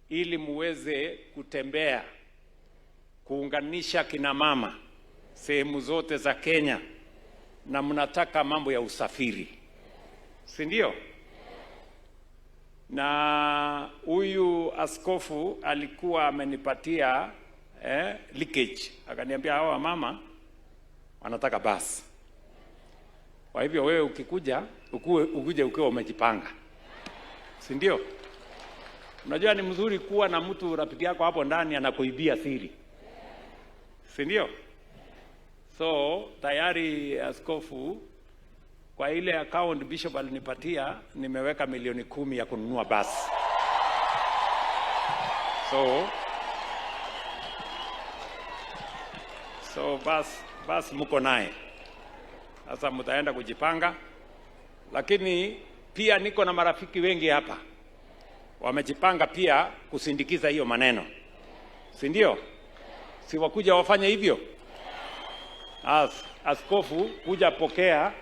ili muweze kutembea kuunganisha kina mama sehemu zote za Kenya, na mnataka mambo ya usafiri, si ndio? Na huyu askofu alikuwa amenipatia leakage, akaniambia hawa wamama wanataka basi. Kwa hivyo wewe ukikuja ukuje ukiwa umejipanga, si ndio? Unajua ni mzuri kuwa na mtu rafiki yako hapo ndani anakuibia siri, si ndio? So tayari askofu, kwa ile account bishop alinipatia, nimeweka milioni 10 ya kununua basi. So bas mko naye sasa, mtaenda kujipanga, lakini pia niko na marafiki wengi hapa wamejipanga pia kusindikiza hiyo maneno, si ndio? Si wakuja wafanye hivyo? Askofu, kuja pokea